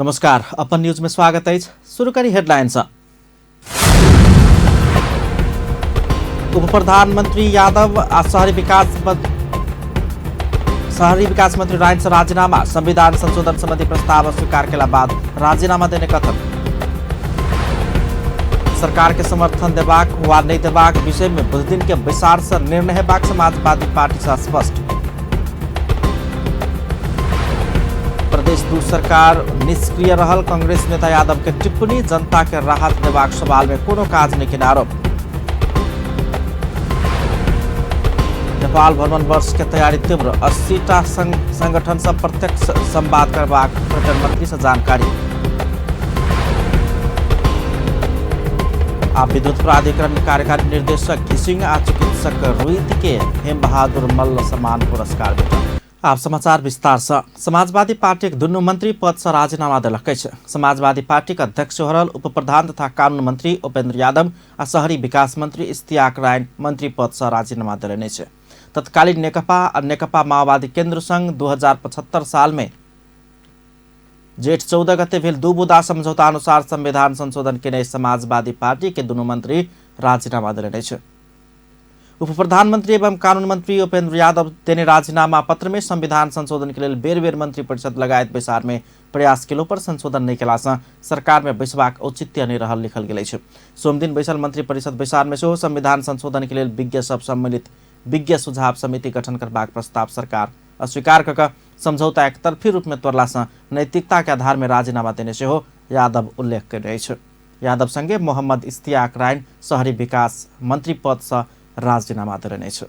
नमस्कार, अपन न्यूज में स्वागत अछि। शुरू करी हेडलाइन सँ। उप प्रधानमंत्री यादव आ शहरी विकास मंत्री राइन से राजीनामा। संविधान संशोधन संबंधी प्रस्ताव अस्वीकार केला बाद राजीनामा देने कथन। सरकार के समर्थन देबाक वा नहीं देबाक विषय में बुधदिन के बैसार से निर्णय हेबाक समाजवादी पार्टी से स्पष्ट। प्रदेश दू सरकार निष्क्रिय रहल कांग्रेस नेता यादव के टिप्पणी। जनता के राहत देबाक सवाल में कोनो काज नहीं के आरोप। नेपाल भ्रमण वर्ष के तैयारी तीव्र। 80टा संगठन सब प्रत्यक्ष संवाद करबाक पर्यटन मंत्री से जानकारी। आ विद्युत प्राधिकरण के कार्यकारी निर्देशक घिसिंग आ चिकित्सक रोहित के हेम बहादुर मल्ल सम्मान पुरस्कार भेटल। आप समाचार विस्तार से। समाजवादी पार्टी के दुनू मंत्री पद से राजीनामा देलक अछि। समाजवादी पार्टी के अध्यक्ष रहल उप प्रधान तथा कानून मंत्री उपेंद्र यादव आ शहरी विकास मंत्री इश्तियाक राय मंत्री पद से राजीनामा देलनि अछि। तत्कालीन नेकपा आ नेकपा माओवादी केंद्र संग 2075 साल में जेठ 14 गते भेल दू बुदा समझौता अनुसार संविधान संशोधन केने समाजवादी पार्टी के दुनू मंत्री राजीनामा देलनि अछि। उप प्रधानमंत्री एवं कानून मंत्री उपेंद्र यादव देने राजीनामा पत्र में संविधान संशोधन के लेल बेर बेर मंत्री परिषद लगायत बैसार में प्रयास केलो पर संशोधन नहीं केला सँ सरकार में बैसबाक औचित्य नहीं रहल लिखल गेल अछि। सोमदिन बैसल मंत्री परिषद बैसार में सेहो संविधान संशोधन के लेल विज्ञ सब सम्मिलित विज्ञ सुझाव समिति गठन करबाक प्रस्ताव सरकार अस्वीकार कऽ समझौता एकतरफी रूप में तोड़ला सँ नैतिकता के आधार में राजीनामा देने सेहो यादव उल्लेख कयने अछि। यादव संगे मोहम्मद इश्तियाक राइन शहरी विकास मंत्री पद सँ राजीनामा देलनि अछि।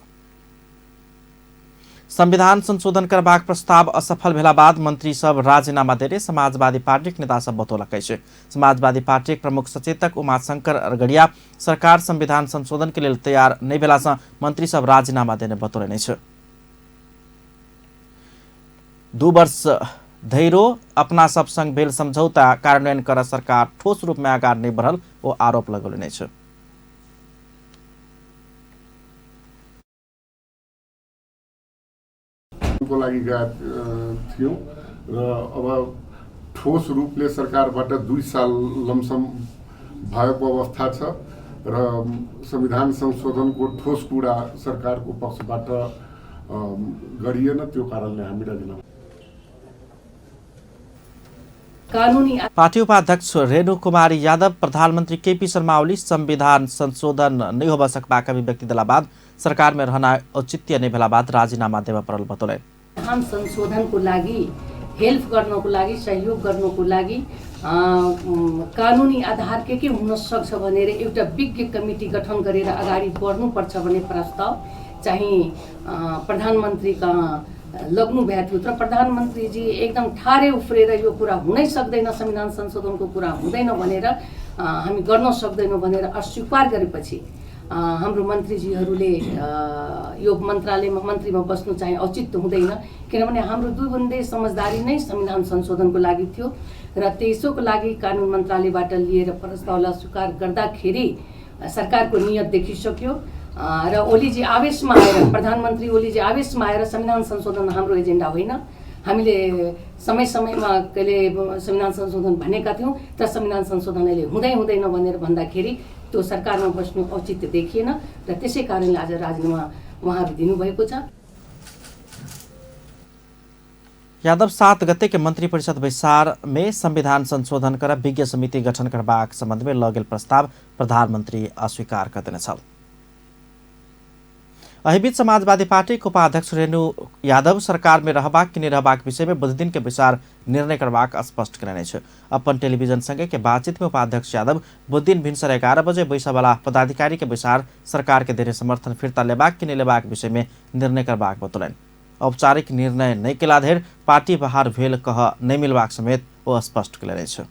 संविधान संशोधन करबाक प्रस्ताव असफल भेला बाद मंत्री सब राजीनामा देने समाजवादी पार्टीक नेता सब बतौलक अछि। समाजवादी पार्टीक प्रमुख सचेतक उमाशंकर अरगड़िया सरकार संविधान संशोधन के लेल तैयार नहीं भेला सँ मंत्री सब राजीनामा देने बतौलनि अछि। 2 वर्ष धैरो अपना सब संग भेल समझौता कार्यान्वयन कर सरकार ठोस रूप में आगाँ नहीं बढ़ल ओ आरोप लगौलनि अछि। को लागि गएका थियौँ र अब ठोस रूपले सरकारबाट 2 साल लमसम भएको अवस्था छ र संविधान संशोधनको ठोस कुरा सरकारको पक्षबाट गरिएन, त्यो कारणले हामी राजीनामा। कानूनी पार्टी उपाध्यक्ष रेणु कुमारी यादव प्रधानमंत्री केपी शर्मा ओली संविधान संशोधन नहीं होबऽ सकबाक अभिव्यक्ति देला बाद सरकार में रहना औचित्य नहीं भेला बाद राजीनामा देबऽ पड़ल बतौलनि। संविधान संशोधनको लागि हेल्प गर्नको लागि, सहयोग गर्नको लागि कानुनी आधार के हुन सक्छ भनेर एउटा विज्ञ कमिटी गठन गरेर अगाडि बढ्नुपर्छ भन्ने प्रस्ताव चाहिँ प्रधानमन्त्री कहाँ लग्नु भएको थियो। तर प्रधानमन्त्रीजी एकदम ठाडे उफ्रेर यो कुरा हुनै सक्दैन, संविधान संशोधनको कुरा हुँदैन भनेर हामी गर्न सक्दैनौँ भनेर अस्वीकार गरेपछि हाम्रो मन्त्रीजीहरूले यो मन्त्रालयमा मन्त्रीमा बस्नु चाहिँ औचित्य हुँदैन, किनभने हाम्रो दुई बुँदे समझदारी नै संविधान संशोधनको लागि थियो र त्यसोको लागि कानुन मन्त्रालयबाट लिएर प्रस्तावलाई स्वीकार गर्दाखेरि सरकारको नियत देखिसक्यो र ओलीजी आवेशमा आएर, प्रधानमन्त्री ओलीजी आवेशमा आएर संविधान संशोधन हाम्रो एजेन्डा होइन, हामीले समय समयमा कहिले संविधान संशोधन भनेका थियौँ तर संविधान संशोधन अहिले हुँदै हुँदैन भनेर भन्दाखेरि त्यो सरकारमा बस्नु औचित्य देखिएन र त्यसै कारणले आज राजीनामा उहाँहरू दिनुभएको छ। यादव 7 गते के मंत्री परिषद बैसार में संविधान संशोधन कर विज्ञ समिति गठन करबाक संबंध में लगेल प्रस्ताव प्रधानमंत्री अस्वीकार कर देने छल। एहिबीच समाजवादी पार्टी के उपाध्यक्ष रेणु यादव सरकार में रहबाक कि नहीं रहबाक विषय में बुधदिन के बैसार निर्णय करबाक स्पष्ट कयने अछि। अपन टेलीविजन संगे के बातचीत में उपाध्यक्ष यादव बुधदिन भिनसर 11 बजे बैसवाला पदाधिकारी के बैसार सरकार के देने समर्थन फिर्ता लेबाक कि नहीं लेबाक विषय में निर्णय करबाक बतौलनि। औपचारिक निर्णय नहीं केला धरि पार्टी बाहर भेल कह नहीं मिलबाक समेत ओ स्पष्ट कयने अछि।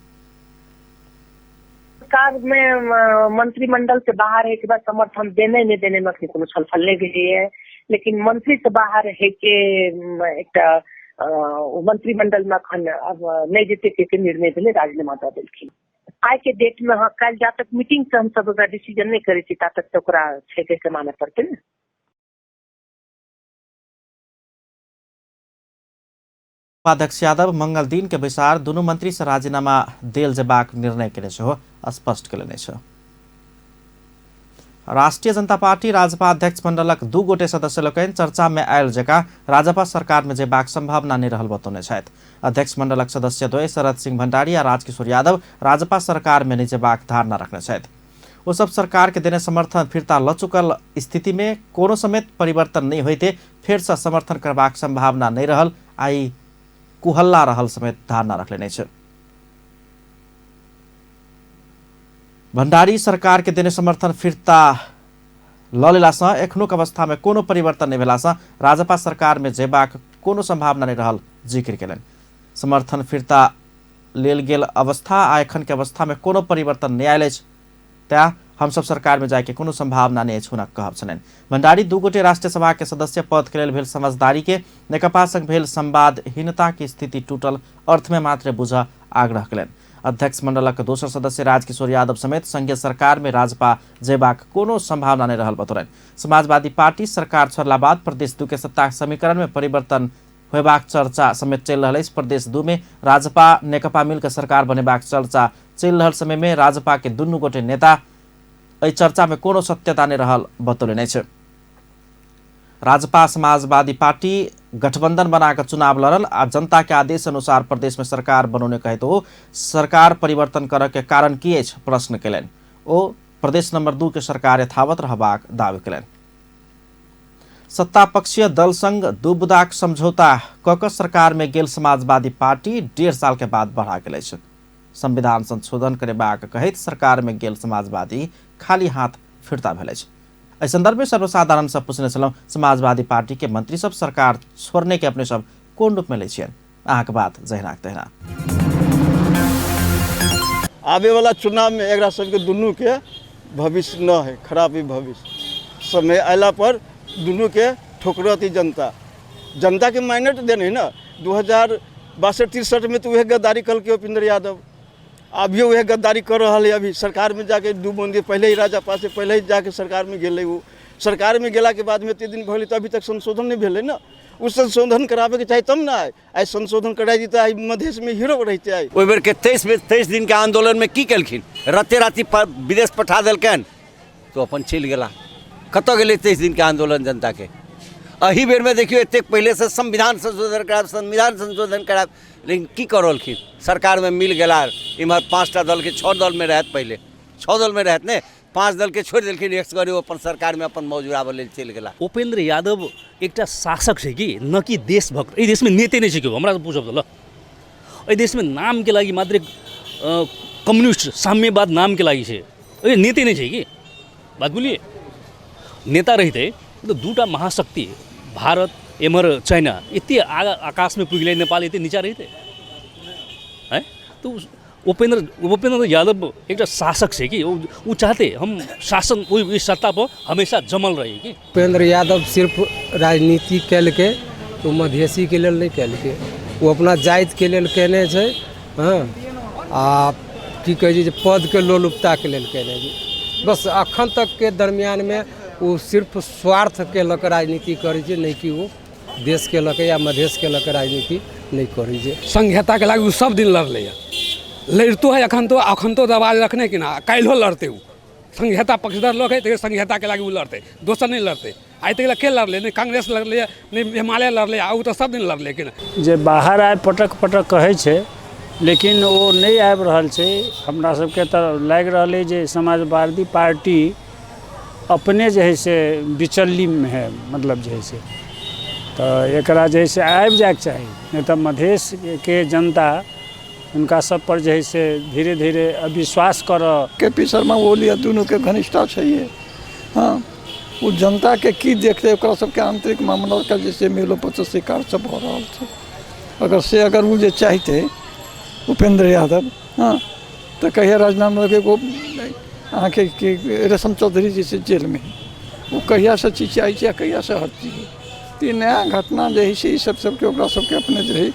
सरकार में मंत्रिमंडल से बाहर है के बाद समर्थन देने नहीं देने में कोनो छलफल नहीं भेलैए, लेकिन मंत्री से बाहर है के एकटा मंत्रिमंडल में अखन अब नहीं जेतै के निर्णय भेलै, राजीनामा दऽ देलखिन। आइ के डेट में काल्हि जा तक मीटिंग से हमसब ओकरा डिसीजन नहीं करै छी ता तक तऽ ओकरा छै के मानऽ पड़तै ने। उपाध्यक्ष यादव मंगल दिन के बैसार दुनू मंत्री से राजीनामा देल जेबाक निर्णय केने सेहो स्पष्ट केलनि अछि। राष्ट्रीय जनता पार्टी राजपा अध्यक्ष मंडलक 2 गोटे सदस्य लोकनि चर्चा में आयल जकाँ राजपा सरकार में जेबाक संभावना नहि रहल बतौने छथि। अध्यक्ष मंडलक सदस्य द्वय शरद सिंह भंडारी आ राजकिशोर यादव राजपा सरकार में नहि जेबाक धारणा रखने छथि। ओ सब सरकार के देने समर्थन फिर्ता ल चुकल स्थिति में कोनो समेत परिवर्तन नहि होइते फेर से समर्थन करबाक संभावना नहि रहल आई कुहल्ला रहल समेत धारणा रखलेने अछि। भंडारी सरकार के देने समर्थन फिर्ता ल लेलासँ एखनुक अवस्था में कोनो परिवर्तन नहि भेलासँ राजपा सरकार में जेबाक कोनो संभावना नहि रहल जिक्र केलनि। समर्थन फिर्ता लेल गेल अवस्था आ एखन के अवस्था में कोनो परिवर्तन नहि आयल अछि, तैं हमसब सरकार में जायके कोनो संभावना नहि अछि हुनक कहब छलनि। भंडारी 2 गोटे राष्ट्रीय सभा के सदस्य पद के लेल भेल समझदारी के नेकपा संग भेल संवादहीनता के स्थिति टूटल अर्थ में मात्र बुझ आग्रह केलनि। अध्यक्ष मंडलक दोसर सदस्य राजकिशोर यादव समेत संघीय सरकार में राजपा जेबाक कोनो संभावना नहि रहल बतौलनि। समाजवादी पार्टी सरकार छोड़ला बाद प्रदेश 2 के सत्ता समीकरण में परिवर्तन होयबाक चर्चा समेत चलि रहल अछि। प्रदेश 2 में राजपा नेकपा मिलकर सरकार बनेबाक चर्चा चलि रहल समय में राजपा के दुनू गोटे नेता एहि चर्चा में कोनो सत्यता नहि रहल बतौलनि अछि। राजपा समाजवादी पार्टी गठबंधन बनाकर चुनाव लड़ल आ जनता के आदेश अनुसार प्रदेश में सरकार बनौने कहैत ओ सरकार परिवर्तन करऽ के कारण की अछि प्रश्न केलनि। ओ प्रदेश नंबर 2 के सरकार यथावत रहबाक दावी केलनि। सत्तापक्षीय दल संग 2 बुदाक समझौता कऽ कऽ सरकार में गेल समाजवादी पार्टी 1.5 साल के बाद बढ़ा गेल अछि। संविधान संशोधन करेबाक कहैत सरकार में गेल समाजवादी खाली हाथ फिरता भेल अछि। एहि संदर्भ में सर्वसाधारण सब पूछने छलहुँ समाजवादी पार्टी के मंत्री सब सरकार छोड़ने के अपने सब कोन रूप में लै छियनि? अहाँके बात जहिनाक तहिना। आबे वाला चुनाव में एकरा सबके दुनू के भविष्य न है, खराब ही भविष्य। समय अयला पर दुनू के ठोकरत ही जनता। जनता के माइनट देने है ना। 2062-63 में तो वह गद्दारी कल के उपेंद्र यादव, अभियो वह गद्दारी कर रहा है। अभी सरकार में जाके 2 बूंदी पहले ही राजपा से पहले ही जाके सरकार में गेलै, वो सरकार में गेला के बाद में एते दिन भऽ गेलै तो अभी तक संशोधन नहीं भेलै ना। उ संशोधन कराबे के चाही तब ना। आइ संशोधन कराय जैते आइ मधेश में हीरो रहते। आइ ओहि बेर के 23 दिन के आंदोलन में की केलखिन, राते राति विदेश पठा देलकनि तो अपन चलि गेला। कतऽ गेलै 23 दिन के आंदोलन जनता के? एही बेर में देखियौ एतेक पहिले से संविधान संशोधन करायब, संविधान संशोधन करायब, लेकिन की कऽ रहलखिन? सरकार में मिल गेला। इम्हर 5टा दल के 6 दल में रहत, पहिले 6 दल में रहत ने, 5 दल के छोड़ि देलखिन, एकसगरे अपन सरकार में अपन मौज उड़ाबऽ लेल चलि गेला। उपेंद्र यादव एकटा शासक छै कि न कि देशभक्त। एहि देशमे नेते नहि छै केओ, हमरा पूछब तऽ ल एहि देशमे नामके लागि मात्रै कम्युनिस्ट साम्यवाद नामके लागि छै, एहि नेते नहि छै कि बात बुझलियै। नेता रहितै तऽ 2टा महाशक्ति भारत एम्हर चाइना एते आगा आकाशमे पुगि गेलै, नेपाल एते नीचा रहितै हैं? तऽ उपेंद्र यादव एकटा शासक छै कि ओ चाहते हम शासन ओहि सत्ता पर हमेशा जमल रही कि। उपेंद्र यादव सिर्फ राजनीति केलकै, ओ मधेसीके लेल नहि केलकै, ओ अपना जातिके लेल केने छै। हँ, आ की कहै छै जे पदके लोलुपताके लेल केने छै। बस अखन तकके दरमियानमे ओ सिर्फ स्वार्थके लऽ कऽ राजनीति करै छै, नहि कि ओ देशके लऽ कऽ या मधेशके लऽ कऽ राजनीति नहि करै छै। संघीयताके लागि ओ सब दिन लड़लैए, लड़ितो है अखन तो, अखन तो दबाज रखने कि ना, काल्हिओ लड़तै ओ। संघीयता पक्षधर लोक है तऽ संघीयताके लागि ओ लड़तै, दोसर नहि लड़तै। आइ तक के लड़लै? नहि कांग्रेस लड़लै, नहि एमाले लड़लै, आ ओ तऽ सब दिन लड़लै कि ना। जे बाहर आबि पटक पटक कहै छै, लेकिन ओ नहि आबि रहल छै। हमरा सबके तऽ लागि रहल अइ जे समाजवादी पार्टी अपने जे है से बिचल्लीमे है, मतलब जे है से तऽ एकरा जे है से आबि जाइके चाही, नहि तऽ मधेशके जनता हुनका सब पर जे है से धीरे धीरे अविश्वास करऽ। के पी शर्मा ओली आ दुनूके घनिष्ठता छैहे। हाँ, ओ जनताके की देखतै? ओकरा सबके आंतरिक मामलाके जे से मेलो पचो शिकार सब भऽ रहल छै। अगर से अगर ओ जे चाहतै उपेंद्र यादव, हाँ, तऽ कहिया राजीनामा लऽ के अहाँके रेशम चौधरी जे छै जेलमे, ओ कहियासँ चिचियाइ छै आ कहियासँ हटती। तऽ ई नया घटना जे हइ से ई सब सबके ओकरा सबके अपने जे हइ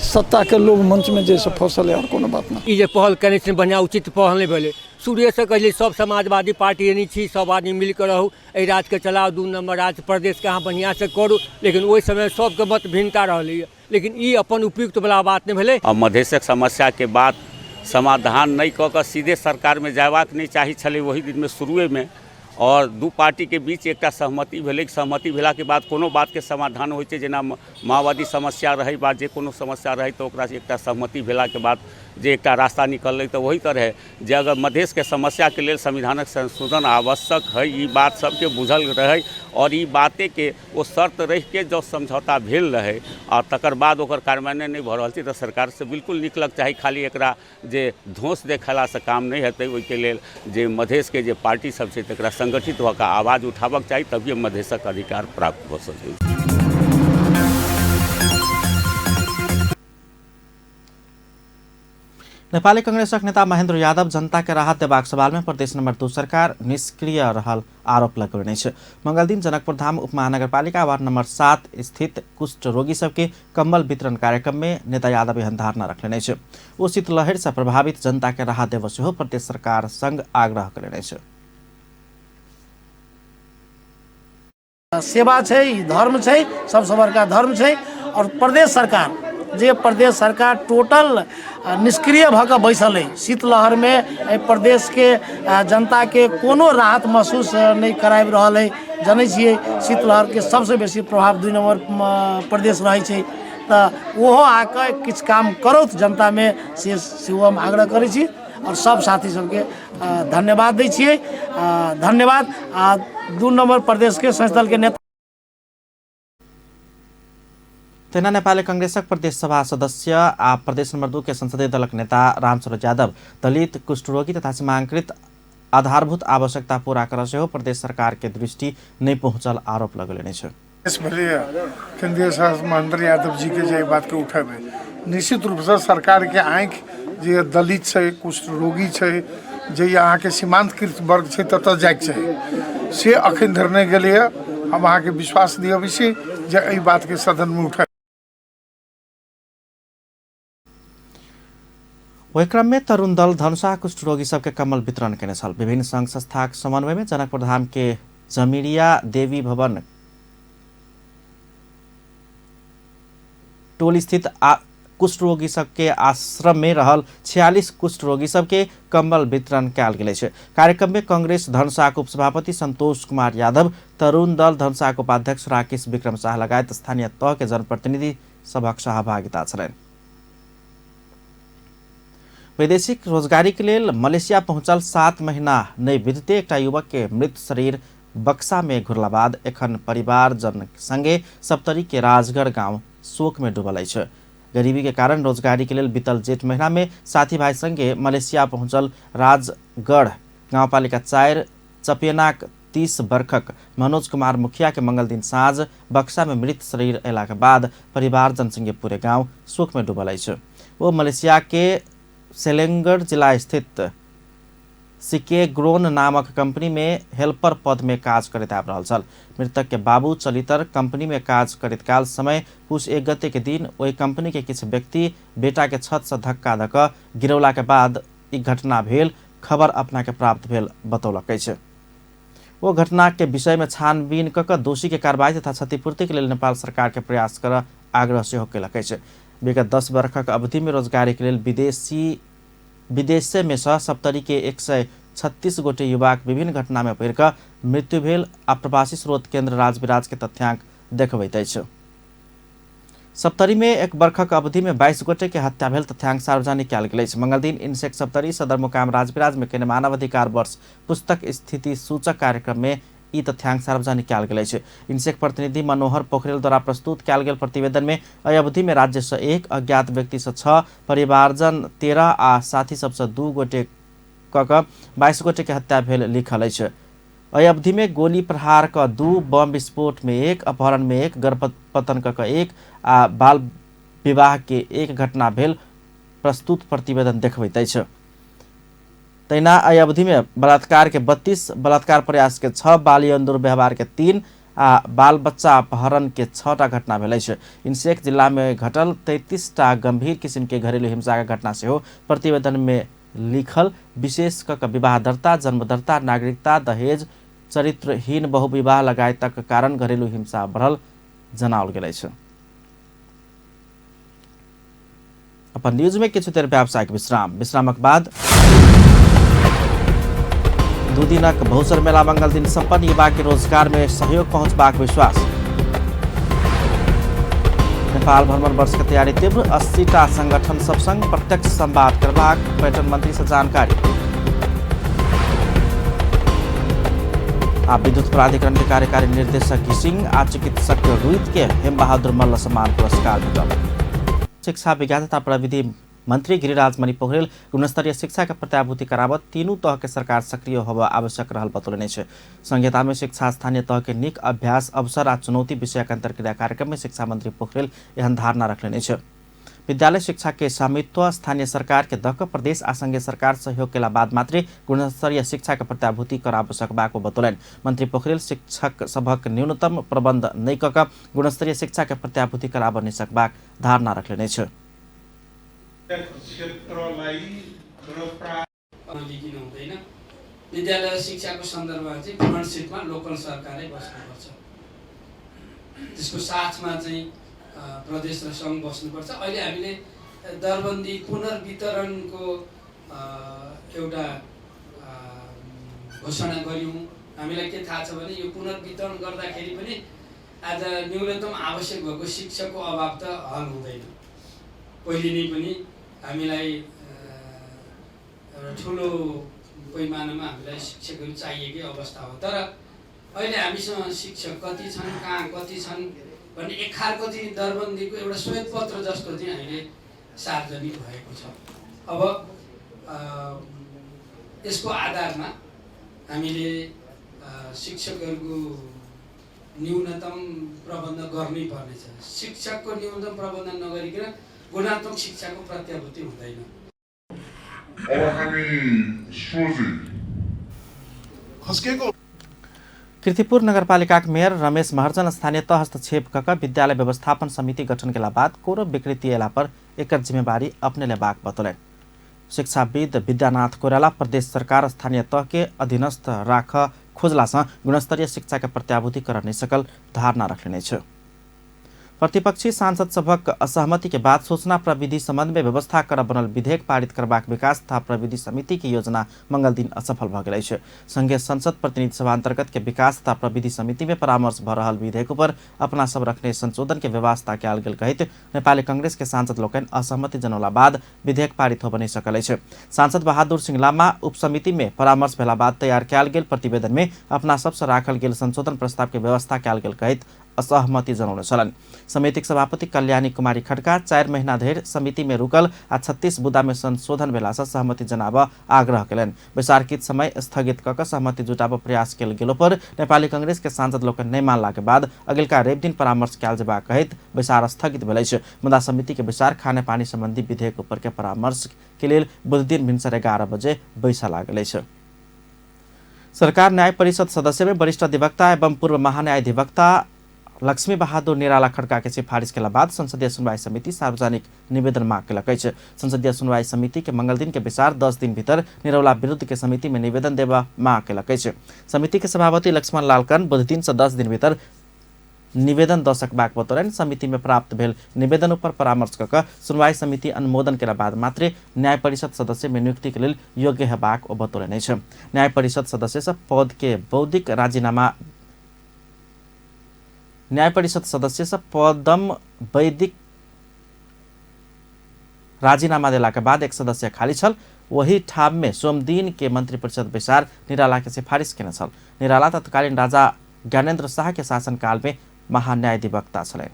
सत्ताके लोभ मंचमे जे से फसल है, आओर कोनो बात नहि। ई जे पहल केने छै बढ़िआँ उचित पहल नहि भेलै। शुरुएसँ कहै सब समाजवादी पार्टी एनी छी, सब आदमी मिलके रहू, एहि राज्यके चलाउ, 2 नम्बर राज्य प्रदेशके अहाँ बढ़िआँसँ करू। लेकिन ओहि समय सबके मत भिन्नता रहलैए, लेकिन ई अपन उपयुक्तवला बात नहि भेलै। आ मधेशक समस्याके बात समाधान नहि कऽ कऽ सीधे सरकारमे जयबाक नहि चाही छलै ओहि दिनमे शुरुएमे। और दू पार्टीके बीच एकटा सहमति भेलै, सहमति भेलाके बाद कोनो बातके समाधान होइ छै, जेना माओवादी समस्या रहै बा जे कोनो समस्या रहै तऽ ओकरा एकटा सहमति भेलाके बाद जे एकटा रास्ता निकललै। तऽ ओहि तरहे जे अगर मधेशके समस्याके लेल संविधानक संशोधन आवश्यक है, ई बात सबके बुझल रहै और ई बातेके ओ शर्त रहिके जँ समझौता भेल रहै आ तकर बाद ओकर कार्यान्वयन नहि भऽ रहल छै तऽ सरकारसँ बिल्कुल निकलक चाही। खाली एकरा जे धौंस देखेलासँ काम नहि हेतै, ओहिके लेल जे मधेशके जे पार्टी सब छै तकरा संगठित भऽ कऽ आवाज उठाबक चाही, तभिए मधेशक अधिकार प्राप्त भऽ सकै। नेपाली कांग्रेसक नेता महेन्द्र यादव जनता के राहत देबाक सवाल में प्रदेश नंबर 2 सरकार निष्क्रिय रहल आरोप लगौने अछि। मंगलदिन जनकपुर धाम उपमहानगरपालिका वार्ड नंबर 7 स्थित कुष्ठ रोगी सबके कम्बल वितरण कार्यक्रम में नेता यादव एहन धारणा रखलनि अछि। ओ शीतलहरि से प्रभावित जनता के राहत देबऽ सेहो प्रदेश सरकार संग आग्रह कयलनि अछि। सेवा छै, ई धर्म छै, सबसँ बड़का धर्म छै। और प्रदेश सरकार जे प्रदेश सरकार टोटल निष्क्रिय भऽ कऽ बैसल अइ, शीतलहरमे एहि प्रदेशके जनताके कोनो राहत महसूस नहि कराबि रहल अइ। जनै छियै शीतलहरके सबसँ बेसी प्रभाव 2 नम्बर प्रदेश रहै छै, तऽ ओहो आकऽ किछु काम करौथ जनतामे, से सेहो हम आग्रह करै छी। और सब साथी सबके धन्यवाद दै छियै, धन्यवाद। आ 2 नम्बर प्रदेशके संयुक्त दलके नेता। तहिना नेपाली कांग्रेसक प्रदेश सभा सदस्य आ प्रदेश नंबर 2 के संसदीय दलक नेता रामसरोज यादव दलित, कुष्ठरोगी तथा सीमांकृत आधारभूत आवश्यकता पूरा करऽ सेहो प्रदेश सरकार के दृष्टि नहि पहुँचल आरोप लगौलनि अछि। केंद्रीय सदस्य महेंद्र यादव जी के जे बात के उठेबै, निश्चित रूपसँ सरकार के आँखि जे दलित छै, कुष्ठ रोगी छै, जे अहाँके सीमांतकृत वर्ग छै ततऽ जाइके चाही, से अखन धरि नहि गेलैए। हम अहाँके विश्वास दिअबै छी जे एहि बातके सदनमे उठा। ओहि क्रम में तरुण दल धनुषा कुष्ठरोगी सबके कम्बल वितरण केने छल। विभिन्न संघ संस्थाक समन्वय में जनकपुर धाम के जमीरिया देवी भवन टोल स्थित कुष्ठरोगी सबके आश्रम में रहल 46 कुष्ठरोगी सबके कम्बल वितरण कयल गेल अछि। कार्यक्रम में कांग्रेस धनुषाक उपसभापति संतोष कुमार यादव, तरुण दल धनुषाक उपाध्यक्ष राकेश विक्रम शाह लगायत स्थानीय तह के जनप्रतिनिधि सभक सहभागिता छलनि। वैदेशिक रोजगारी के लेल मलेशिया पहुंचल 7 महीना नहि बीतते एकटा युवक के मृत शरीर बक्सा में घुरला बाद एखन परिवारजन संगे सप्तरी के राजगढ़ गांव शोक में डूबल अछि। गरीबी के कारण रोजगारी के लेल बीतल जेठ महीना में साथी भाई संगे मलेशिया पहुंचल राजगढ़ गांवपालिका 4 चपेनाक 30 वर्षक मनोज कुमार मुखिया के मंगल दिन साँझ बक्सा में मृत शरीर अयला के बाद परिवारजन संगे पूरे गांव शोक में डूबल अछि। वो मलेशिया के सेलेंगर जिला स्थित सिकेग्रोन नामक कंपनी में हेल्पर पद में काज करैत आबि रहल छल। मृतक के बाबू चलितर कंपनी में काज करैत काल समय पुस 1 गते के दिन ओहि कंपनी के किछु व्यक्ति बेटा के छत से धक्का दऽ कऽ गिरौला के बाद ई घटना भेल खबर अपना के प्राप्त भेल बतौलक अछि। ओ घटना के विषय में छानबीन कऽ कऽ दोषी के कार्रवाई तथा क्षतिपूर्ति के लेल नेपाल सरकार के प्रयास करऽ आग्रह सेहो केलक अछि। विगत 10 वर्षक अवधि में रोजगारी के लेल विदेशे में सँ सप्तरी के 136 गोटे युवाक विभिन्न घटना में पड़ि कऽ मृत्यु भेल आ प्रवासी स्रोत केंद्र राजविराज के तथ्यांक देखबैत अछि। सप्तरी में 1 वर्षक अवधि में 22 गोटे के हत्या भेल तथ्यांक सार्वजनिक कयल गेल अछि। मंगलदिन इनसेक सप्तरी सदरमुकाम राजविराज में केने मानवाधिकार वर्ष पुस्तक स्थिति सूचक कार्यक्रम में ई तथ्यांक सार्वजनिक कयल गेल अछि। इनसेक प्रतिनिधि मनोहर पोखरेल द्वारा प्रस्तुत कयल गेल प्रतिवेदन में एहि अवधि में राज्य से 1, अज्ञात व्यक्ति से 6, परिवारजन 13 आ साथी सबसे 2 गोटे कऽ कऽ 22 गोटे के हत्या भेल लिखल अछि। एहि अवधि में गोली प्रहार क 2, बम विस्फोट में 1, अपहरण में 1, गर्भपतन क 1 आ बाल विवाह के 1 घटना भेल प्रस्तुत प्रतिवेदन देखबैत अछि। तहिना एहि अवधि में बलात्कार के 32, बलात्कार प्रयास के 6, बाल यौन दुर्व्यवहार के 3 आ बाल बच्चा अपहरण के 6टा घटना भेल अछि। इनसेक जिला में घटल 33टा गंभीर किसिम के घरेलू हिंसा के घटना सेहो प्रतिवेदन में लिखल विशेष क विवाह दर्ता, जन्म दर्ता, नागरिकता, दहेज, चरित्रहीन बहुविवाह लगायतक कारण घरेलु हिंसा बढ़ल जनाओल गेल अछि। अपन न्यूज में किछु देर व्यावसायिक विश्राम। विश्रामक बाद 2 दिनक बहुसर मेला मंगल दिन सम्पन्न, युवा के रोजगार में सहयोग पहुंचबाक विश्वास। नेपाल भ्रमण वर्ष के तैयारी तीव्र, 80टा संगठन सब संग प्रत्यक्ष संवाद करबाक पर्यटन मंत्री से जानकारी। आ विद्युत प्राधिकरण के कार्यकारी निर्देशक घिसिंग आ चिकित्सक रुइत के हेमबहादुर मल्ल सम्मान पुरस्कार भेटल। शिक्षा विज्ञान तथा प्रविधि मंत्री गिरिराज मणि पोखरेल गुणस्तरीय शिक्षा के प्रत्याभूति कराबत तीनू तह के सरकार सक्रिय होबय आवश्यक रहल बतौलनि अछि। संहिता में शिक्षा स्थानीय तह के नीक अभ्यास, अवसर आ चुनौती विषयक अंतर्क्रिया कार्यक्रम में शिक्षा मंत्री पोखरेल एहन धारणा रखलनि अछि। विद्यालय शिक्षा के स्वामित्व स्थानीय सरकार के दक प्रदेश आ संघीय सरकार सहयोग केला बाद मात्रे गुणस्तरीय शिक्षा के प्रत्याभूति कराब सकबाक बतौलनि। मंत्री पोखरेल शिक्षक सभक न्यूनतम प्रबंध नहि कऽ कऽ गुणस्तरीय शिक्षा के प्रत्याभूति कराब नहि सकबाक धारणा रखलनि अछि। हुँदैन विद्यालय शिक्षाको सन्दर्भमा चाहिँ फ्रन्ट सिटमा लोकल सरकारै बस्नुपर्छ, त्यसको साथमा चाहिँ प्रदेश र सङ्घ बस्नुपर्छ। अहिले हामीले दरबन्दी पुनर्वितरणको एउटा घोषणा गऱ्यौँ। हामीलाई के थाहा छ भने यो पुनर्वितरण गर्दाखेरि पनि आज न्यूनतम आवश्यक भएको शिक्षकको अभाव त हल हुँदैन। पहिले नै पनि हामीलाई एउटा ठुलो पैमानामा हामीलाई शिक्षकहरू चाहिएकै अवस्था हो, तर अहिले हामीसँग शिक्षक कति छन्, कहाँ कति छन् भन्ने एक खालको चाहिँ दरबन्दीको एउटा श्वेतपत्र जस्तो चाहिँ अहिले सार्वजनिक भएको छ। अब यसको आधारमा हामीले शिक्षकहरूको न्यूनतम प्रबन्ध गर्नै पर्नेछ। शिक्षकको न्यूनतम प्रबन्ध नगरिकन गुणात्मक शिक्षाको प्रत्याभूति हुँदैन। कीर्तिपुर नगरपालिकाक मेयर रमेश महर्जन स्थानीय तह हस्तक्षेप कऽ विद्यालय व्यवस्थापन समिति गठन केला बाद कोनो विकृति अयला पर एकर जिम्मेवारी अपने लेबाक बतौलनि। शिक्षाविद विद्यानाथ कोइराला प्रदेश सरकार स्थानीय तह के अधीनस्थ राख खोजला सँ गुणस्तरीय शिक्षा के प्रत्याभूति कर नहि सकल धारणा रखलनि अछि। प्रतिपक्षी सांसद सभक असहमति के बाद सूचना प्रविधि संबंध में व्यवस्था कर बनल विधेयक पारित करबाक विकास तथा प्रविधि समिति के योजना मंगल दिन असफल भऽ गेल अछि। संघीय संसद प्रतिनिधि सभा अंतर्गत के विकास तथा प्रविधि समिति में परामर्श भऽ रहल विधेयक पर अपना सब रखने संशोधन के व्यवस्था कयल गेल कहैत नेपाली कांग्रेस के सांसद लोकनि असहमति जनौला बाद विधेयक पारित होबय नहि सकल अछि। सांसद बहादुर सिंह लामा उपसमिति में परामर्श भेला बाद तैयार कयल गेल प्रतिवेदन में अपना सबसँ राखल गेल संशोधन प्रस्ताव के व्यवस्था कयल गेल कहैत असहमति जनौने छलनि। समितिक सभापति कल्याणी कुमारी खड्का 4 महीना धरि समिति में रुकल आ 36 बुदा में संशोधन भेलासँ सहमति जनाब आग्रह केलनि। बैसारकीत समय स्थगित कऽ सहमति जुटाब प्रयास कयल गेलो पर नेपाली कांग्रेस के सांसद लोकनि नहि मानला के बाद अगिलका रवि दिन परामर्श कयल जेबाक कहैत बैसार स्थगित भेल अछि। मुदा समिति के बैसार खानेपानी संबंधी विधेयक ऊपर के परामर्श के लेल बुधदिन भिनसर 11 बजे बैसा लागल अछि। सरकार न्याय परिषद सदस्य में वरिष्ठ अधिवक्ता एवं पूर्व महान्यायाधिवक्ता लक्ष्मी बहादुर निराला खड्का के सिफारिश केला बाद संसदीय सुनवाई समिति सार्वजनिक निवेदन माग केलक अछि। संसदीय सुनवाई समिति के मंगल दिन के बैसार 10 दिन भीतर निरौला विरुद्ध के समिति में निवेदन देवा माग केलक अछि। समिति के सभापति लक्ष्मण लालकन बुध दिन से 10 दिन भीतर निवेदन दऽ सकबाक बतौलनि। समिति में प्राप्त भेल निवेदन ऊपर परामर्श कऽ कऽ सुनवाई समिति अनुमोदन केला बाद मात्रे न्याय परिषद सदस्य में नियुक्ति के लेल योग्य हेबाक ओ बतौलनि अछि। न्याय परिषद सदस्य सब पद के बौद्धिक राजीनामा न्याय परिषद सदस्य सब पदम वैदिक राजीनामा देला के बाद एक सदस्य खाली छल। वही ठाम में सोमदिन के मंत्रिपरिषद बैसार निराला के सिफारिश केने छल। निराला तत्कालीन राजा ज्ञानेन्द्र शाह के शासनकाल में महान्यायाधिवक्ता छलनि।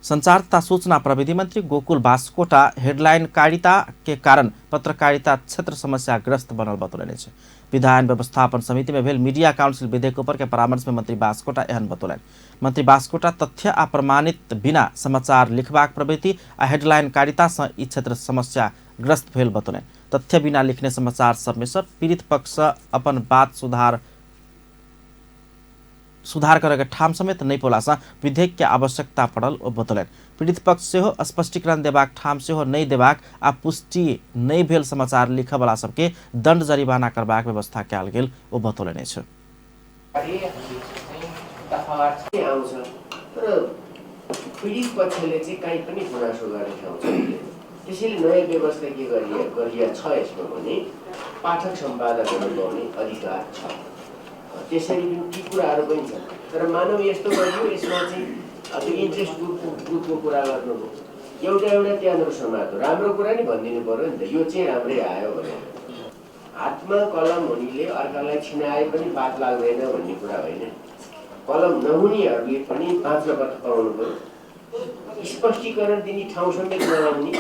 संचार तथा सूचना प्रविधि मंत्री गोकुल बास्कोटा हेडलाइनकारिता के कारण पत्रकारिता क्षेत्र समस्याग्रस्त बनल बतौलनि अछि। विधान व्यवस्थापन समिति में भेल मीडिया काउंसिल विधेयक ऊपर के परामर्श में मंत्री बास्कोटा एहन बतौलनि। मंत्री बास्कोटा तथ्य आ प्रमाणित बिना समाचार लिखबाक प्रवृत्ति आ हेडलाइनकारिता सँ ई क्षेत्र समस्याग्रस्त भेल बतौलनि। तथ्य बिना लिखने समाचार सब में सँ पीड़ित पक्ष अपन बात सुधार करे के ठाम समेत नहीं पौला से विधेयक के आवश्यकता पड़ल ओ बतौलनि। पीड़ित पक्ष सेहो स्पष्टीकरण देबाक ठाम सेहो नहि देबाक आ पुष्टि नहि भेल समाचार लिखयवला सबके दंड जरिमाना करबाक व्यवस्था कयल गेल ओ बतौलनि अछि। पीडित पक्षले चाहिँ काहीँ पनि गुनासो गर्ने ठाउँ छैन। त्यसैले नयाँ व्यवस्था के गरिया छ यसमा भने पाठक सम्पादकहरू पाउने अधिकार छ। त्यसरी पनि ती कुराहरू पनि छन्। तर मानव यस्तो गरियो यसमा चाहिँ त्यो इन्ट्रेस्ट ग्रुपको कुरा गर्नुभयो, एउटा एउटा त्यहाँनिर समात्यो, राम्रो कुरा नि भनिदिनु पऱ्यो नि त, यो चाहिँ राम्रै आयो भनेर। हातमा कलम हुनेले अर्कालाई छिनाए पनि बात लाग्दैन भन्ने कुरा होइन। कलम नहुनेहरूले पनि बाँच्न पाउनु पऱ्यो। स्पष्टीकरण दिने ठाउँ समेत नलाउने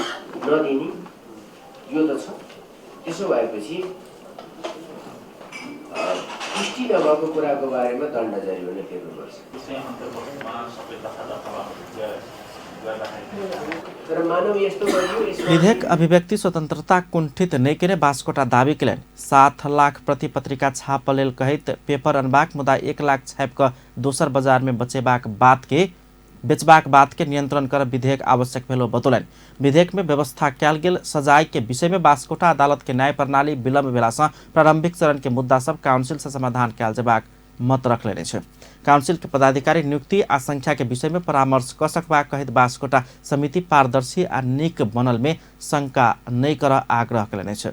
नदिने यो त छ। त्यसो भएपछि पुष्टि नभएको कुराको बारेमा दण्ड जरिवाना तिर्नुपर्छ। तर मानव यस्तो गरियो। विधेयक अभिव्यक्ति स्वतंत्रता कुंठित नहि केने बास्कोटा दावी केलनि। 7 लाख प्रति पत्रिका छाप लेल कहैत पेपर अनबाक मुदा 1 लाख छापि कऽ दोसर बाजार में बचेबाक बात के बेचबाक बात के नियंत्रण कर विधेयक आवश्यक भेल ओ बतौलनि। विधेयक में व्यवस्था कयल गेल सजाय के विषय में बास्कोटा अदालत के न्याय प्रणाली विलम्ब भेला सँ प्रारंभिक चरण के मुद्दा सब काउंसिल से समाधान कयल जेबाक मत रखलनि अछि। काउंसिल के पदाधिकारी नियुक्ति आ संख्या के विषय में परामर्श क सकबाक कहैत बास्कोटा समिति पारदर्शी आ नीक बनल में शंका नहि करऽ आग्रह कयलनि अछि।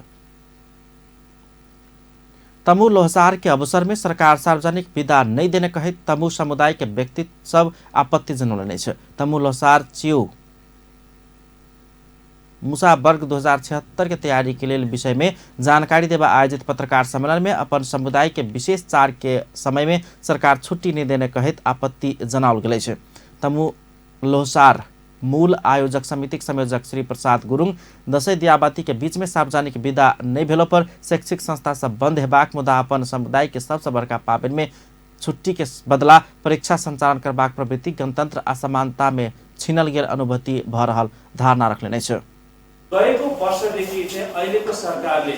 तमु लोहसार के अवसर में सरकार सार्वजनिक विदा नहीं देने कहैत तमु समुदाय के व्यक्ति सब आपत्ति जनौलनि अछि। तमु लोहसार च्यू मुसा वर्ग 2076 के तैयारी के लेल विषय में जानकारी देवा आयोजित पत्रकार सम्मेलन में अपन समुदाय के विशेष चार के समय में सरकार छुट्टी नहीं देने कहैत आपत्ति जनाओल गेल अछि। तमु लोहसार मूल आयोजक समितिक संयोजक श्री प्रसाद गुरुङ दसैँ दियाबाती के बीच में सार्वजनिक विदा नहीं भेलो पर शैक्षिक संस्था सब बंद हेबाक मुदा अपन समुदाय के सबसँ बड़का पाबनि में छुट्टी के बदला परीक्षा संचालन करबाक प्रवृत्ति गणतंत्र आ समानता में छिनल गेल अनुभूति भऽ रहल धारणा रखलनि अछि। गएको वर्षदेखि चाहिँ अहिलेको सरकारले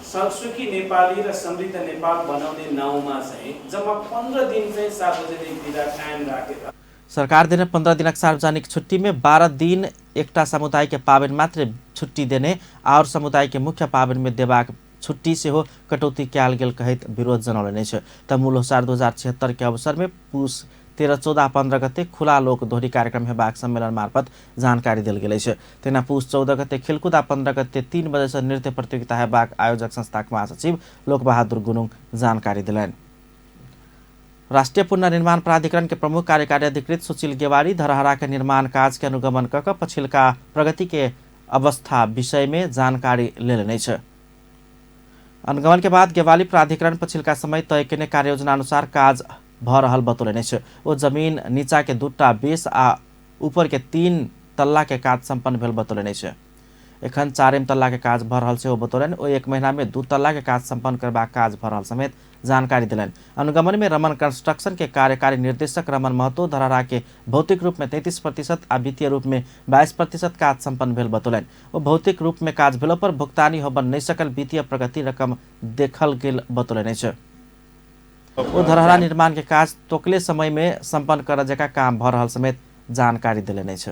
सुखी नेपाली र समृद्ध नेपाल बनाउने नाउँमा चाहिँ जम्मा 15 दिन चाहिँ सार्वजनिक विदा कायम राखेर सरकार देने 15 दिनक सार्वजनिक छुट्टी में 12 दिन एकटा समुदाय के पाबनि मात्र छुट्टी देने और समुदाय के मुख्य पाबनि में देबाक छुट्टी सेहो कटौती कयल गेल कहैत विरोध जनौलनि अछि। तमु लोहसार 2076 के अवसर में पुस 13, 14, 15 गते खुला लोक दोहोरी कार्यक्रम हेबाक सम्मेलन मार्फत जानकारी देल गेल अछि। तहिना पुस 14 गते खेलकुद आ 15 गते 3 बजे से नृत्य प्रतियोगिता हेबाक आयोजक संस्थाक महासचिव लोकबहादुर गुरुङ जानकारी देलनि। राष्ट्रीय पुनर्निर्माण प्राधिकरण के प्रमुख कार्यकारी अधिकृत सुशील गेवारी धरहरा के निर्माण काज के अनुगमन कऽ कऽ पछिलका प्रगति के अवस्था विषय में जानकारी लेलनि अछि। अनुगमन के बाद गेवाली प्राधिकरण पछिलका समय तय केने कार्ययोजना अनुसार काज भऽ रहल बतौलनि अछि। ओ जमीन नीचा के 2टा बेस आ ऊपर के 3 तल्ला के काज सम्पन्न भेल बतौलनि अछि। एखन 4 तल्ला के काज भऽ रहल सेहो बतौलनि। ओ 1 महीना में 2 तल्ला के काज सम्पन्न करबाक काज भऽ रहल समेत जानकारी देलनि। अनुगमन में रमन कंस्ट्रक्शन के कार्यकारी निर्देशक रमन महतो धरहरा के भौतिक रूप में 33% आ वित्तीय रूप में 22% काज सम्पन्न भेल बतौलनि। ओ भौतिक रूप में काज भेलो पर भुगतानी होबऽ नहि सकल वित्तीय प्रगति रकम देखल गेल बतौलनि अछि। ओ धरहरा निर्माण के काज तोकले समय में सम्पन्न करऽ जकाँ काम भऽ रहल समेत जानकारी देलनि अछि।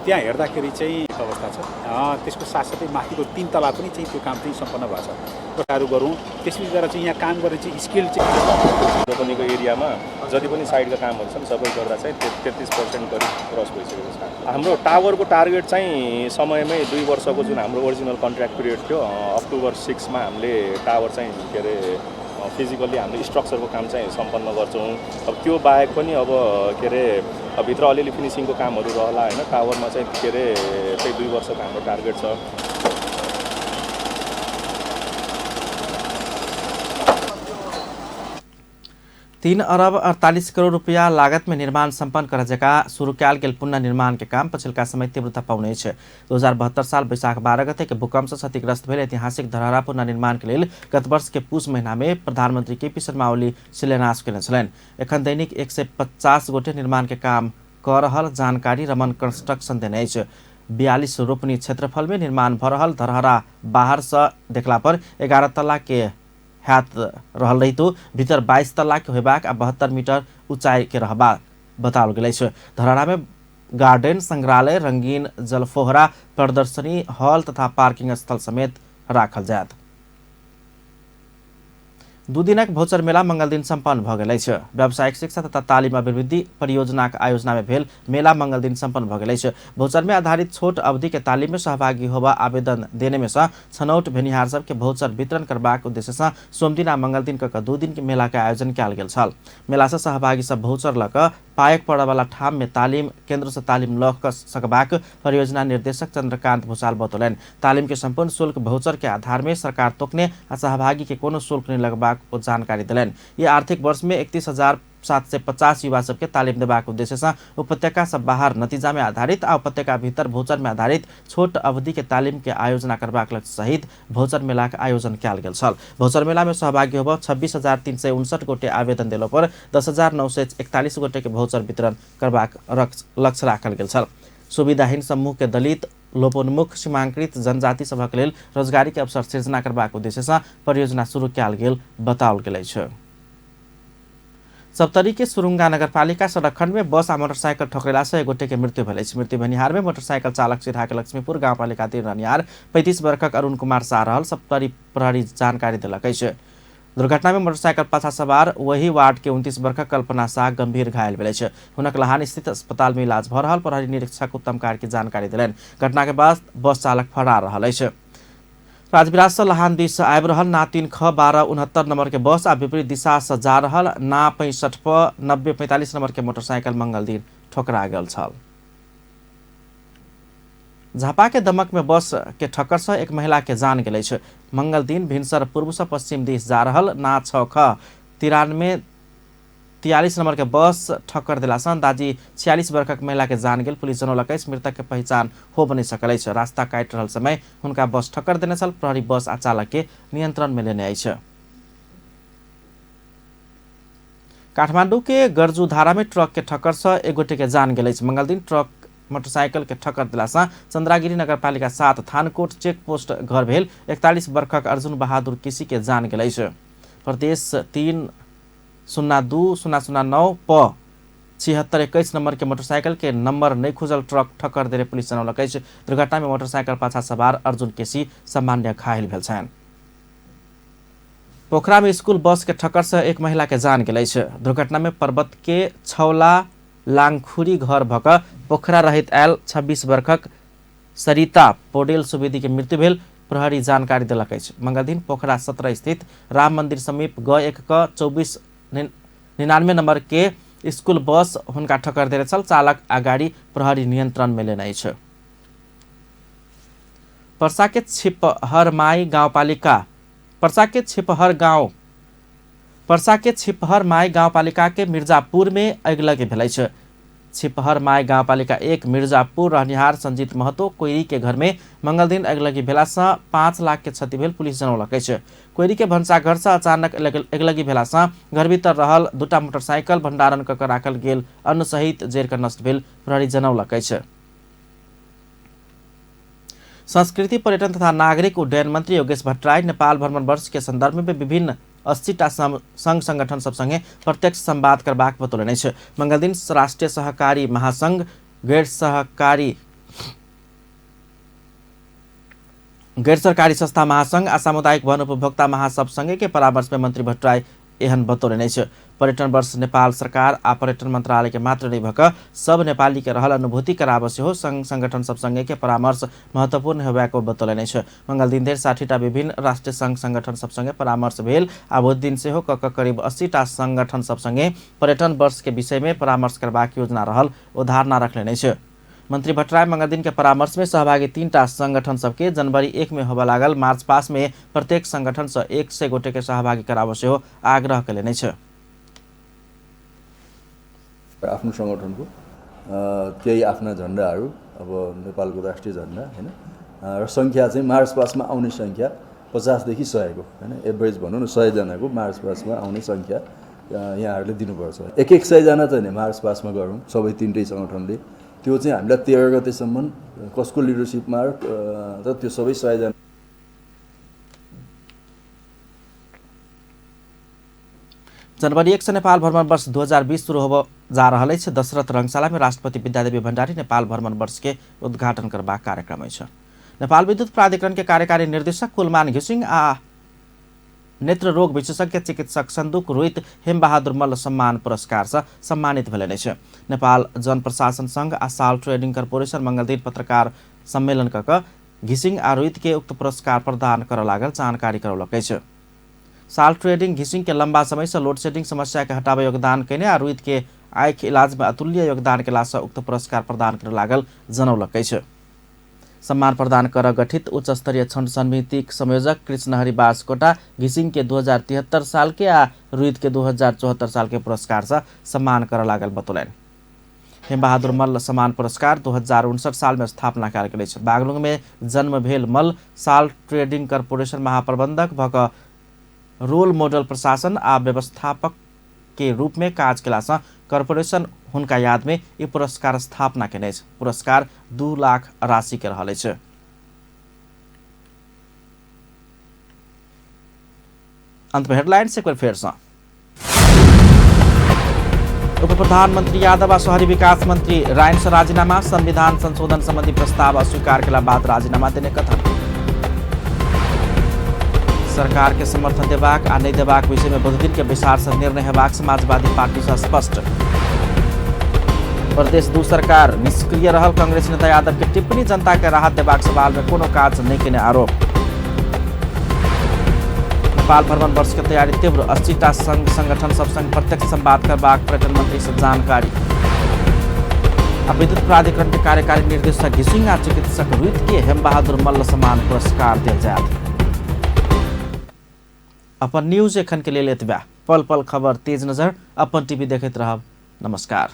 त्यहाँ हेर्दाखेरि चाहिँ अवस्था छ, त्यसको साथसाथै माथिको 3 तला पनि चाहिँ त्यो काम चाहिँ सम्पन्न भएको छ। कुराहरू गरौँ, त्यसपछि गएर चाहिँ यहाँ काम गर्ने चाहिँ स्किल चाहिँ रोपनीको एरियामा जति पनि साइडका कामहरू छन् सबै गर्दा चाहिँ 33% करिब क्रस भइसकेको छ। हाम्रो टावरको टार्गेट चाहिँ समयमै 2 वर्षको जुन हाम्रो ओरिजिनल कन्ट्र्याक्ट पिरियड थियो अक्टोबर 6 मा हामीले टावर चाहिँ के अरे फिजिकल्ली हामीले स्ट्रक्चरको काम चाहिँ सम्पन्न गर्छौँ। अब त्यो बाहेक पनि अब के अरे भित्र अलिअलि फिनिसिङको कामहरू रहला होइन। टावरमा चाहिँ के अरे त्यही 2 वर्षको हाम्रो टार्गेट छ। 3 अरब 48 करोड़ रुपया लागत में निर्माण सम्पन्न कर जका शुरू कयल गेल पुनर्निर्माण के काम पछिलका समय तीव्रता पाउने अछि। 2072 साल वैशाख 12 गते के भूकंप से क्षतिग्रस्त भेल ऐतिहासिक धरहरा पुनर्निर्माण के लेल गत वर्ष के पूस महीना में प्रधानमंत्री केपी शर्मा ओली शिलान्यास केने छलनि। एखन दैनिक 150 गोटे निर्माण के काम कऽ रहल जानकारी रमन कंस्ट्रक्शन देने अछि। 42 रोपनी क्षेत्रफल में निर्माण भऽ रहल धरहरा बाहर से देखला पर 11 तल्ला के हैत रहल रहितो भीतर 22 तल्ला के होयबाक आ 72 मीटर ऊंचाई के रहबा बताओल गेल अछि। धरहरा में गार्डन, संग्रहालय, रंगीन जलफोहरा, प्रदर्शनी हॉल तथा पार्किंग स्थल समेत राखल जायत। 2 दिनक भौचर मेला मंगल दिन सम्पन्न भऽ गेल अछि। व्यावसायिक शिक्षा तथा तालिम अभिवृद्धि परियोजनाक आयोजना में भेल मेला मंगल दिन सम्पन्न भऽ गेल अछि। भौचर में आधारित छोट अवधि के तालिम में सहभागी होबा आवेदन देने में सँ छनौट भेनिहार सबके भौचर वितरण करबाक उद्देश्य सँ सोमदिन आ मंगल दिन कऽ 2 दिन के मेला के आयोजन कयल गेल छल। मेला सँ सहभागी सब भौचर लऽ कऽ पायक पड़यवाला ठाम में तालिम केंद्र से तालिम लऽ कऽ सकबाक परियोजना निर्देशक चंद्रकांत भूषाल बतौलनि। तालिम के संपूर्ण शुल्क भौचर के आधार में सरकार तोकने आ सहभागी के कोनो शुल्क नहीं लगबाक ओ जानकारी देलनि। ये आर्थिक वर्ष में 31,750 युवा सबके तालिम देबाक उद्देश्य से उपत्यका से बाहर नतीजा में आधारित आ उपत्यका भीतर भौचर में आधारित छोट अवधि के तालिम के आयोजना करबाक लक्ष्य सहित भौचर मेला के आयोजन कयल गेल छल। भौचर मेला में सहभागी होब 26,359 गोटे आवेदन देलो पर 10,941 गोटे के भौचर वितरण करबाक लक्ष्य राखल गेल छल। सुविधाहीन समूह के दलित, लोपोन्मुख, सीमांकृत जनजाति सभक लेल रोजगारी के अवसर सृजना करबाक उद्देश्य से परियोजना शुरू कयल गेल बताओल गेल अछि। सप्तरी के सुरुंगा नगरपालिका सड़क खंड में बस आ मोटरसाइकिल ठोकरेला से एक गोटे के मृत्यु भेल अछि। मृत्यु भेनिहार में मोटरसाइकिल चालक सिरहा के लक्ष्मीपुर गाउँपालिका 3 रहनिहार 35 वर्षक अरुण कुमार शाह रहल सप्तरी प्रहरी जानकारी देलक अछि। दुर्घटना में मोटरसाइकिल पाछा सवार वही वार्ड के 29 वर्षक कल्पना शाह गंभीर घायल भेल अछि। हुनक लहान स्थित अस्पताल में इलाज भऽ रहल प्रहरी निरीक्षक उत्तम कार्की जानकारी देलनि। घटना के बाद बस चालक फरार रहल अछि। राजविराज से लहान दिस आबि रहल ना 3 ख 1269 नंबर के बस आ विपरीत दिशा से जा रहल ना 65 प 9045 नंबर के मोटरसाइकिल मंगल दिन ठोकरा गेल छल। झापा के दमक में बस के ठक्कर से एक महिला के जान गेल अछि। मंगल दिन भिनसर पूर्व से पश्चिम दिस जा रहल ना 6 ख 9343 नंबर के बस ठक्कर देला सँ अंदाजी 46 वर्षक महिला के जान गेल पुलिस जनौलक अछि। मृतक के पहचान हो नहि सकल अछि। रास्ता काटि रहल समय हुनका बस ठक्कर देने छल। प्रहरी बस आ चालक के नियंत्रण में लेने अछि। काठमांडू के गर्जुधारा में ट्रक के ठक्कर से एक गोटे के जान गेल अछि। मंगल दिन ट्रक मोटरसाइकिल के ठक्कर देला सँ चंद्रागिरी नगरपालिका 7 थानकोट चेक पोस्ट घर भेल 41 वर्षक अर्जुन बहादुर केसी के जान गेल अछि। प्रदेश 3 02 009 प 7621 नंबर के मोटरसाइकिल के नंबर नहीं खुजल ट्रक ठक्कर देने पुलिस जनौलक अछि। दुर्घटना में मोटरसाइकिल पाछा सवार अर्जुन केसी सामान्य घायल भेल छनि। पोखरा में स्कूल बस के ठक्कर से एक महिला के जान गेल अछि। दुर्घटना में पर्वत के छौला लांगखुरी घर भक पोखरा रहित आयल 26 वर्षक सरिता पौडेल सुवेदी के मृत्यु भेल प्रहरी जानकारी देलक अछि। मंगलदिन पोखरा 17 स्थित राम मंदिर समीप ग 1 क 2499 नंबर के स्कूल बस हुनका ठक्कर देने छल। चालक आ गाड़ी प्रहरी नियंत्रण में लेने अछि। पर्सा के छिपहरमाई गाउँपालिका पर्सा के छिपहरमाई गाउँपालिका के मिर्जापुर में अगिलगी भेल अछि। छिपहरमाई गाउँपालिका 1 मिर्जापुर रहनिहार संजीत महतो कोइरी के घर में मंगल दिन अगिलगी भेला सँ 5 लाख के क्षति भेल पुलिस जनौलक अछि। कोइरी के भंसाघर से अचानक अगिलगी भेला सँ घर भीतर रहल 2टा मोटरसाइकिल भंडारण कऽ राखल गेल अन्न सहित जरि कऽ नष्ट भेल प्रहरी जनौलक अछि। संस्कृति, पर्यटन तथा नागरिक उड्डयन मंत्री योगेश भट्टराई नेपाल भ्रमण वर्ष के संदर्भ में विभिन्न 80टा संघ संगठन सब संगे प्रत्यक्ष संवाद करबाक बतौलनि अछि। मंगलदिन राष्ट्रीय सहकारी महासंघ, गैर सरकारी संस्था महासंघ आ सामुदायिक वन उपभोक्ता महासभ संगे के परामर्श में मंत्री भट्टराई एहन बतौलनि अछि। पर्यटन वर्ष नेपाल सरकार आ पर्यटन मंत्रालय के मात्र नहि भऽ सब नेपाली के रहल अनुभूति कराब सेहो संघ संगठन सब संगे के परामर्श महत्वपूर्ण होबाक बतौलनि अछि। मंगल दिन धरि 60टा विभिन्न राष्ट्रीय संघ संगठन सब संगे परामर्श भेल आ बुध दिन सेहो कऽ करीब 80टा संगठन सब संगे पर्यटन वर्ष के विषय में परामर्श करबाक योजना रहल ओ धारणा रखलनि अछि। मंत्री भट्टराई मंगलदिन के परामर्श में सहभागी 3टा संगठन सबके जनवरी 1 में होबय लागल मार्च पास में प्रत्येक संगठन से 100 गोटे के सहभागी कराबऽ सेहो आग्रह कयलनि अछि। आफ्नो संगठनको केही आफ्ना झन्डाहरू, अब नेपालको राष्ट्रिय झन्डा हैन, र संख्या चाहिँ मार्च पासमा आउने संख्या 50 देखि 100 को हैन, एभरेज भनौँ न 100 जनाको मार्च पासमा आउने संख्या यहाँहरूले दिनुपर्छ। 1-100 जना चाहिँ नि मार्च पासमा गरौँ सबै 3टै संगठनले। त्यो चाहिँ हामीलाई 13 गतेसम्म कसको लिडरसिपमा र त्यो सबै 100 जना। जनवरी 1 से नेपाल भ्रमण वर्ष 2020 शुरू होबय जा रहल अछि। दशरथ रंगशाला में राष्ट्रपति विद्यादेवी भण्डारी नेपाल भ्रमण वर्ष के उद्घाटन करबाक कार्यक्रम अछि। नेपाल विद्युत प्राधिकरण के कार्यकारी निर्देशक कुलमान घिसिङ आ नेत्र रोग विशेषज्ञ चिकित्सक सन्दुक रोहित हेमबहादुर मल्ल सम्मान पुरस्कार से सम्मानित भेलनि अछि। नेपाल जन प्रशासन संघ आ साल ट्रेडिंग कॉर्पोरेशन मंगलदिन पत्रकार सम्मेलन क कऽ घिसिङ आ रोहित के उक्त पुरस्कार प्रदान करऽ लागल जानकारी करौलक अछि। साल ट्रेडिंग घिसिङ के लंबा समय से लोड शेडिंग समस्या के हटाबे योगदान कयने आ रोहित के आँखि इलाज में अतुल्य योगदान केला से उक्त पुरस्कार प्रदान करऽ लागल जनौलक अछि। सम्मान प्रदान कर गठित उच्च स्तरीय छनौट समितिक संयोजक कृष्णहरि बासकोटा घिसिङ के 2073 साल के आ रोहित के 2074 साल के पुरस्कार से सम्मान करऽ लागल बतौलनि। हेमबहादुर मल्ल सम्मान पुरस्कार 2059 साल में स्थापना कयल गेल अछि। बागलुङ में जन्म भेल मल्ल साल ट्रेडिंग कॉर्पोरेशन महाप्रबंधक भऽ कऽ रोल मॉडल प्रशासन आ व्यवस्थापक के रूप में काज केलासँ कॉर्पोरेशन हुनका याद में ई पुरस्कार स्थापना केने अछि। पुरस्कार 2 लाख राशि के रहल अछि। अंत में हेडलाइंस एक बेर फेर सँ। उप प्रधानमंत्री यादव आ शहरी विकास मंत्री राइन से राजीनामा, संविधान संशोधन संबंधी प्रस्ताव अस्वीकार केला बाद राजीनामा देने कथन। सरकार के समर्थन देबाक आ नहि देबाक विषय में बुधदिन के बैसार से निर्णय हेबाक समाजवादी पार्टी से स्पष्ट। प्रदेश 2 सरकार निष्क्रिय रहल कांग्रेस नेता यादव के टिप्पणी, जनता के राहत देबाक सवाल में कोनो काज नहीं केने आरोप। नेपाल भ्रमण वर्ष के तैयारी तीव्र, 80टा संघ संगठन सब संग प्रत्यक्ष संवाद करबाक पर्यटन मंत्री से जानकारी। आ विद्युत प्राधिकरण के कार्यकारी निर्देशक घिसिङ आ चिकित्सक रोहित के हेमबहादुर मल्ल सम्मान पुरस्कार देल जायत। अपन न्यूज एखन के लेल एतबा। पल पल खबर तेज नजर अपन टीवी देखैत रहब। नमस्कार।